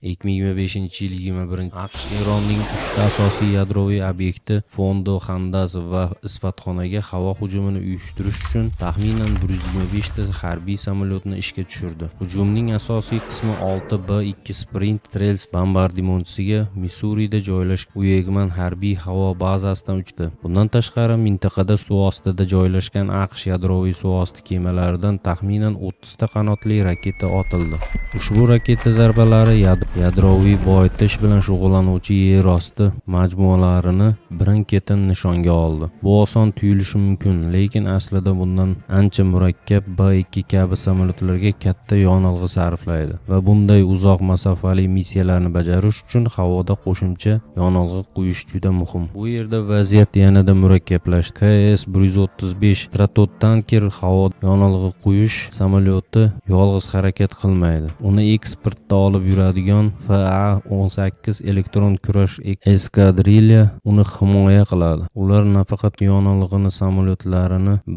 2025-yil 21 AQSh Eronning uchta asosiy yadroviy obyekti Fondo, Xandaz va Isfaxonga havo hujumini uyushtirish uchun taxminan 125 ta harbiy samolyotni ishga tushirdi. Hujumning asosiy qismi 6 B-2 Spirit Stealth bombardimonchisiga Missurida joylashgan Uegman harbiy havo bazasidan uchdi. Bundan tashqari, mintaqada suv ostida joylashgan AQSh yadroviy suvosti kemalaridan taxminan 30 ta qanotli raketa otildi. Ushbu raketa zarbalari yadroviy boyitish bilan shug'ullanuvchi yerosti majmualarini birin-ketin nishonga oldi. Bu oson tuyulishi mumkin, lekin aslida bundan ancha murakkab. B-2 kabi samolyotlarga katta yonilg'i sarflaydi va bunday uzoq masofali missiyalarni bajarish uchun havoda qo'shimcha yonilg'i quyish juda muhim. Bu yerda vaziyat yanada murakkablashdi. KC-135 Stratotanker havo yonilg'i quyish samolyoti yolg'iz harakat qilmaydi. Uni eskortda olib yuradigan FA-18 elektron kurash eskadrilya uni himoya qiladi. Ular nafaqat yonilg'ini samolyotlarini